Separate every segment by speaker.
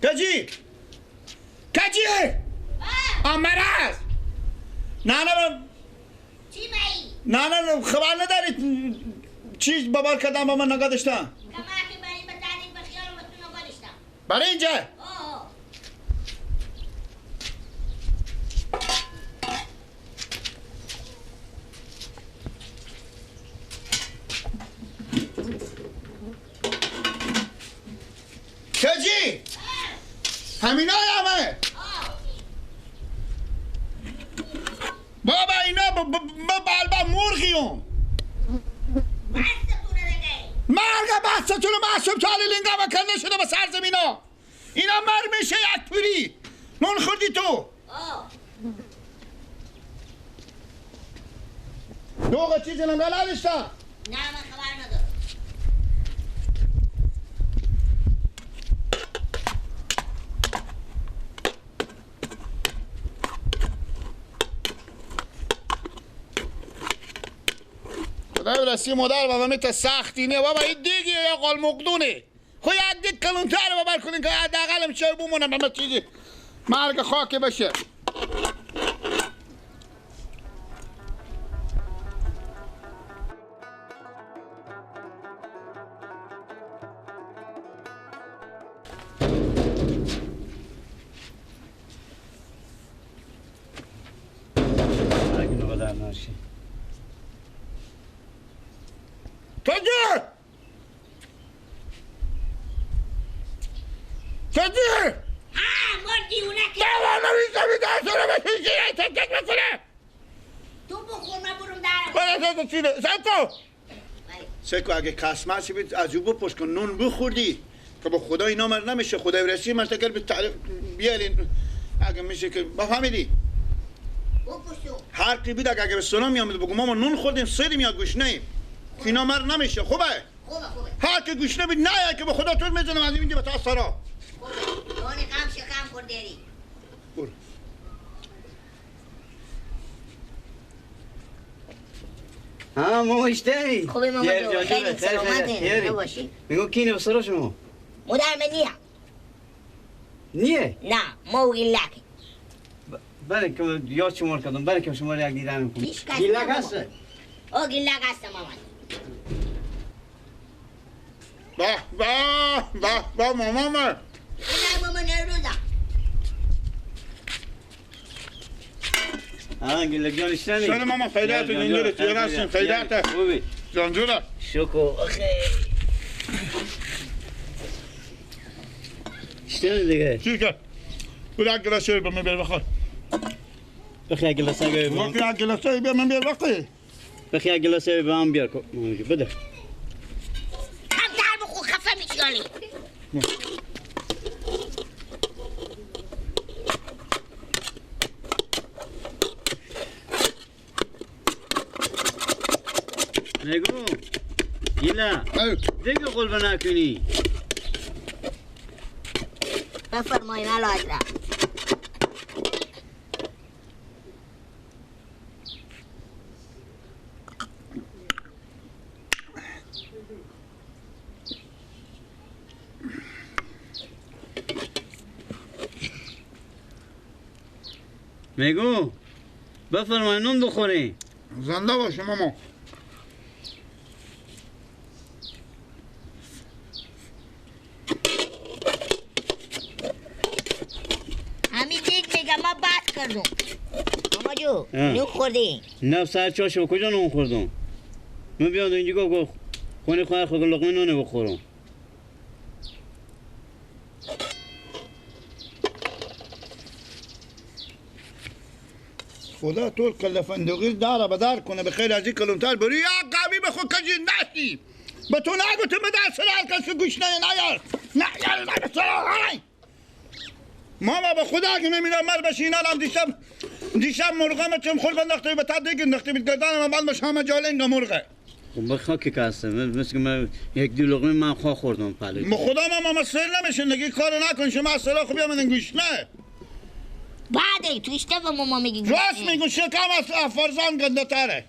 Speaker 1: کجی؟ کجی؟ آمرز نه نه
Speaker 2: چی مایی؟
Speaker 1: نه نه خبر نداری چیز بابار کردم با من نگاه داشتم برای اینجا؟ کجی؟ همینا همه بابا اینا با مرغیوم مرگ بستتون معصوم تالی لنگا و کنده شده به سرزمینا اینا مر میشه یک پوری نون خوردی تو دوغ چیزی نگاه نداشتم
Speaker 2: نه من خبر ندارم
Speaker 1: خدای رسی مادر بابا میت سختی نه بابا این دیگه یا قال مقدونه خو یک دیگ کلونتر بابا کنین که حداقل چای بمونم همه چیزی مرگ خاک بشه کجی؟ کجی؟
Speaker 2: ها مر دیونه که
Speaker 1: بابا نمیشه میده سره بشه تک بکنه
Speaker 2: تو بخور من برم درم
Speaker 1: بله تو چیه سنتو سکو اگه کسمسی بید از او بپرس کن نون بخوردی که با خدا اینا مر نمیشه خدای رسی مرتکل به تعریف بیارین اگه میشه که بفهمیدی هر کی بید اگه به سلام میامد بگو ما نون خوردیم سری میاد گوش نیم اینا مر نمیشه خوبه
Speaker 2: خوبه خوبه
Speaker 1: هر کی گوش نبید نه که به خدا تو میزنم از اینجا به تا سرا
Speaker 2: خوبه نون قم شکم خوردی
Speaker 1: برو
Speaker 3: ها ماما اشتهی
Speaker 2: خوبه ماما جو خیلی سلامته باشی
Speaker 3: میگم کینه بسرا شما
Speaker 2: مادر من نیه
Speaker 3: نیه
Speaker 2: نه ما گیلاک
Speaker 3: بله که یاد شما کردم بله که شما یک دیدن میکنم گیلاک هست
Speaker 2: او گیلاک هست ماما
Speaker 1: به به به به ماما من
Speaker 2: نه ماما نروزا
Speaker 3: ها گیلاک جان اشتنی
Speaker 1: سلام ماما خیلیات جانجوره تیر هستیم خیلیات
Speaker 3: خوبی
Speaker 1: جانجوره
Speaker 3: شکر آخه اشتنی دیگه
Speaker 1: چی که برو یک گلاس به من بیار بخور
Speaker 3: بخی یک گلاس به من
Speaker 1: یک گلاس به من بیار بخور
Speaker 3: بخی یک گلاس به من بیار بده
Speaker 2: کمتر بخور خفه میشی
Speaker 3: نگو گیلا دیگه قلب نکنی
Speaker 2: بفرمایین اعلیحضرت
Speaker 3: میگو بفرمایین نون بخورین
Speaker 1: زنده باشه ماما
Speaker 2: همین دیگ میگم من بد کردم ماما جو نون خوردی؟
Speaker 3: نه سر چاشم کجا نون خوردم؟ من بیام اینجا گفت خونه خواهر خود لقمه نونه بخورم
Speaker 1: خدا طول کل فندقی داره بدار کنه به خیر از این کلونتر بری یا قوی به خود کجی نشی به تو نگو تو به دست هر کس که گوش نه نیار نه یار نه ماما به خدا که نمیدم مر بشی اینا هم دیشب مرغم چم خور بنداخته به تا دیگه انداخته بید گردن من بعد باش همه جالنگ مرغه
Speaker 3: خب به خاک که هستم مثل که من یک دو لقمه من خواه خوردم پلو
Speaker 1: خدا ما سر نمیشین دیگه کار نکن شما از سرا خوب بیامدن گوش نه
Speaker 2: بعد تو اشتباه ماما میگی
Speaker 1: راست میگو شکم از فرزان گنده تره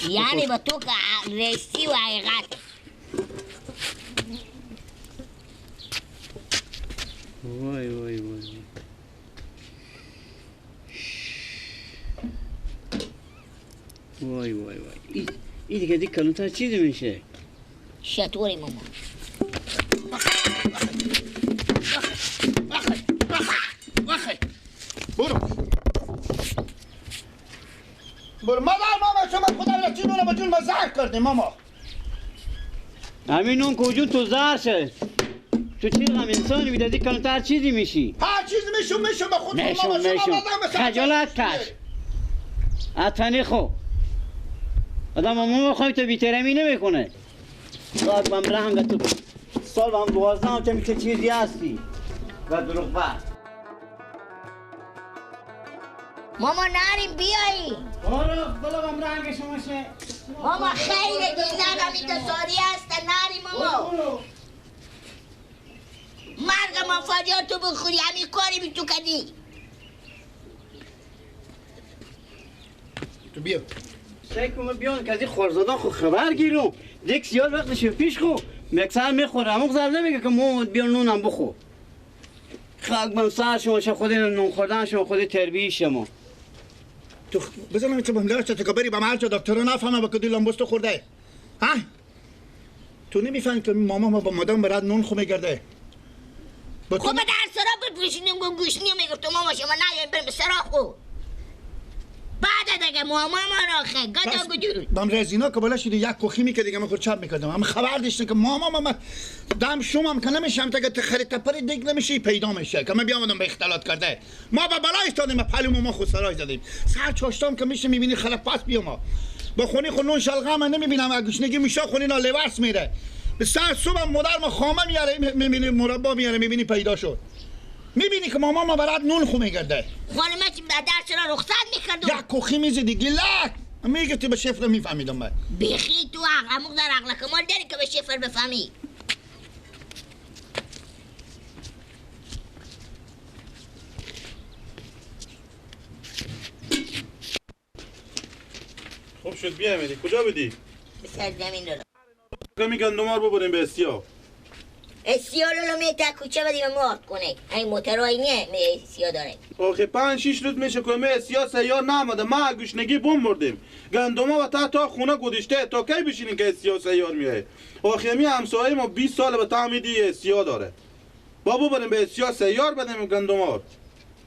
Speaker 2: یعنی با تو که رسی و حقیقت
Speaker 3: وای وای وای وای وای وای. این دیگه دیگه کلونتر چیزی میشه؟
Speaker 2: شطوری ماما.
Speaker 1: برو برو مادر ماما شما خدا را چی نونه با جون ما زهر کردیم ماما.
Speaker 3: همین نون کجون تو زهر شد. تو چی غم انسانی بیده دیگه کلونتر چیزی میشی؟
Speaker 1: هر چیز میشم میشم به خود ماما شما
Speaker 3: خجالت کش. اتنی خو آدم ماما بخوای تو بیترمی نمیکنه. سال بم رنگ تو سال بم 12 هم چه چیزی هستی و دروغ بر.
Speaker 2: ماما نریم بیایی.
Speaker 3: آره بلا بم رنگ شما شه.
Speaker 2: ماما خیلی دیدن این ساری هست نریم ماما. مرگ ما فاجعه تو بخوری همین کاری بی تو کردی.
Speaker 1: تو بیا.
Speaker 3: سیکم بیان که از این خورزادان خو خبر گیرم. دیک سیال وقتش پیش خو مکسر میخوره همون زرده میگه که ما بیا نونم بخور. خاک بم سر شما چه خود نون خوردن شما خود تربیه شما.
Speaker 1: تو بزنم چه بهم چه تو بری به محل چه دکتر نفهمه با کدی لامبوست خورده. ها؟ تو نمیفهمی که ماما ما با مادام برات نون خو میگرده.
Speaker 2: خب در سرا بپوشینیم گم گوشنی میگفت تو ماما شما نیایم بریم سرا خو. بعد دیگه ماما ما را خیلی گدا گدو.
Speaker 1: بام رزینا که بالا شده یک کوخی میکرد دیگه من خود چپ میکردم. هم خبر داشتم که ماما ما دم شومم که نمیشم تا که خرید تپری دیگ نمیشه پیدا میشه که من بیامدم به اختلاط کرده. ما با بالا ایستادیم با پلو ما خود سرای زدیم. سر چاشتم که میشه میبینی خلق پس بیا ما. با خونی خون نون شلغم نمیبینم گوشنگی میشه خونی نا لورس میره. به سر صبح مادر ما خامه میاره میبینی مربا میاره میبینی پیدا شد. میبینی که ماما ما برات نون خو میگرده.
Speaker 2: خانم چی درس را رخصت میکردم.
Speaker 1: یک کوخی میزدی گلک میگفتی به شفر میفهمیدم من.
Speaker 2: بیخی تو عقل در عقل کمال داری که به شفر بفهمی.
Speaker 4: خوب شد بیامدی. کجا بودی؟
Speaker 2: به سرزمین دارم.
Speaker 4: که میگن دومار ببریم به اسیا.
Speaker 2: اسیا لولو میته کوچه بدیم مارد کنه. این موترایی نیه می اسیا داره.
Speaker 4: آخه 5-6 روز میشه که می اسیا سیار نامده. ما گوشنگی بم بردیم. گندما و تا خونه گذاشته تا کی بشینیم که اسیا سیار میای. آخه می همسایه ما 20 سال به تعمیدی اسیا داره. با ببریم به اسیا سیار بدیم گندما.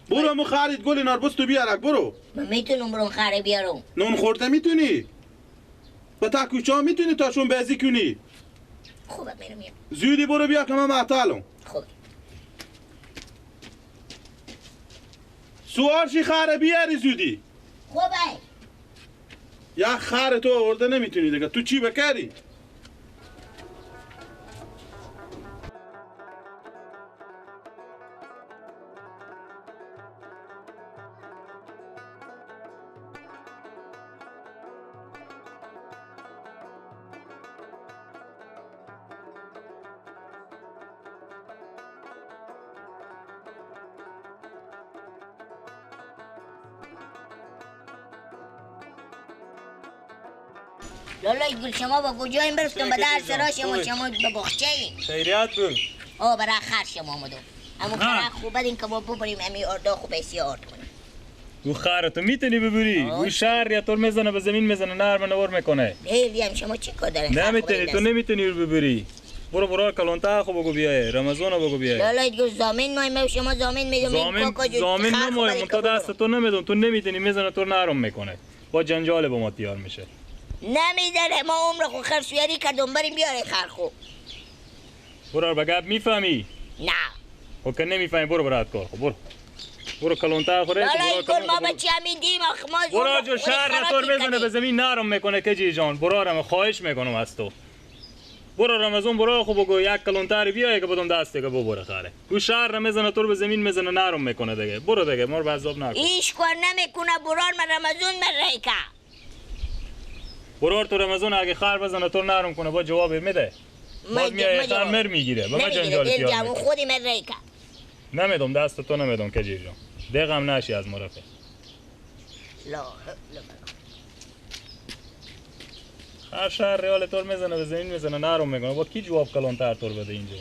Speaker 4: برو مو خرید گل ناربس تو بیارک برو.
Speaker 2: من میتونم برم خرید بیارم.
Speaker 4: نون خورده میتونی؟ با تا کوچه میتونی تا شون بازی کنی.
Speaker 2: خوبه میرم میام.
Speaker 4: زودی برو بیا که من معطلم.
Speaker 2: خوب.
Speaker 4: سوار شی خره بیاری زودی.
Speaker 2: خوبه.
Speaker 4: یا خره تو آورده نمیتونی دیگه تو چی بکری؟
Speaker 2: لالای گل شما با کجاییم برستم به در سرا شما شما به باغچه ایم.
Speaker 5: خیریت بود.
Speaker 2: آه برای خر شما آمدم. اما خر خوب بدین که ما ببریم امی آردا خوب اسی آرد کنیم.
Speaker 5: او خر تو میتونی ببری. او شهر یا طور میزنه به زمین میزنه نرم نور میکنه.
Speaker 2: خیلی هم شما چی کار دارین؟
Speaker 5: نمیتونی تو نمیتونی ببری. برو برو کلانتا خو بگو بیای رمضان بگو بیای.
Speaker 2: لالای گل زامن ما شما زامن میدم.
Speaker 5: زامن نمایم تا دست تو نمیدم تو نمیتونی میزنه تو نرم میکنه. با جنجال با ما تیار میشه.
Speaker 2: نمیداره ما عمر خو خرسویری کردم بریم بیاره خر خو.
Speaker 5: برو به گپ میفهمی؟
Speaker 2: نه.
Speaker 5: خب که نمیفهمی برو برات کار خو برو. برو کلونتر خوره.
Speaker 2: لالای گل ما بچه همیدیم آخ ما
Speaker 5: برو جو شهر نطور میزنه به زمین نرم میکنه کجی جان برو رم خواهش میکنم از تو. برو رمضان برو خو بگو یک کلونتر بیای که بدم دست دیگه ببره خره. او شهر میزنه تور به زمین میزنه نرم میکنه دیگه. برو دیگه ما رو به عذاب نکن.
Speaker 2: ایش کار نمیکنه برار من رمضان من ریکا.
Speaker 5: برار تو رمضان اگه خر بزنه تو نرم کنه با جواب میده. باز میای تا مر میگیره با جنجال پیار میکنه.
Speaker 2: خودی من ریکا.
Speaker 5: نمیدم دست تو نمیدم کجی جان. دقم نشی از مرفه.
Speaker 2: لا
Speaker 5: هر شهر ریال تور میزنه به زمین میزنه نرم میکنه با کی جواب کلانتر تور بده اینجا.